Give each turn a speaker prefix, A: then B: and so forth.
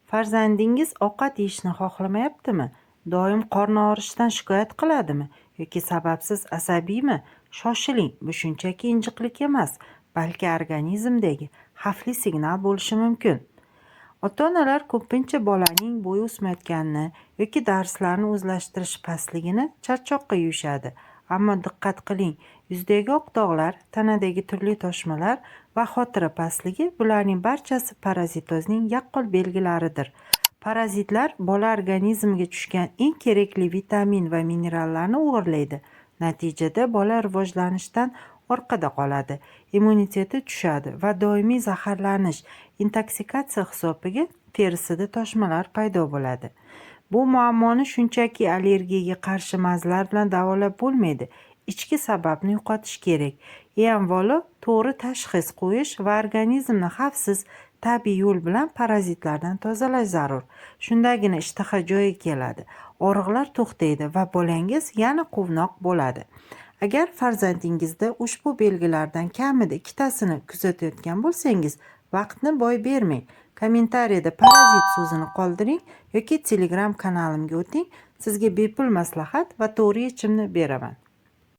A: Farzandingiz ovqat yeyishni xohlamayaptimi? Doim qorni og'rishidan shikoyat qiladimi yoki sababsiz asabiymi? Shoshiling, bu shunchaki injiqlik emas, balki organizmdagi xavfli signal bo'lishi mumkin. Ota-onalar ko'pincha bolaning bo'yi o'smayotganini yoki darslarni o'zlashtirishi pastligini charchoqqa yo'yishadi. Ammo diqqat qiling, yuzdagi oq dog'lar, tanadagi turli toshmalar va xotira pastligi bularning barchasi parazitozning yaqqol belgilaridir. Parazitlar bola organizmiga tushgan eng kerakli vitamin va minerallarni o'g'irlaydi. Natijada bola rivojlanishdan orqada qoladi, immuniteti tushadi va doimiy zaharlanish, intoksikatsiya hisobiga terisida toshmalar paydo bo'ladi. Bu muammoni shunchaki allergiyaga qarshi mazlar bilan davolab bo'lmaydi. Ichki sababni yo'qotish kerak. Eng avvalo to'g'ri tashxis qo'yish va organizmni xavfsiz tabiiy yo'l bilan parazitlardan tozalash zarur. Shundagina ishtaha joyiga keladi, og'riqlar to'xtaydi va bolangiz yana quvnoq bo'ladi. Agar farzandingizda ushbu belgilardan kamida ikkitasini kuzatayotgan bo'lsangiz, vaqtni boy bermang. Kommentariyada "parazit" so'zini qoldiring yoki Telegram kanalimga o'ting. Sizga bepul maslahat va to'g'ri yechimni beraman.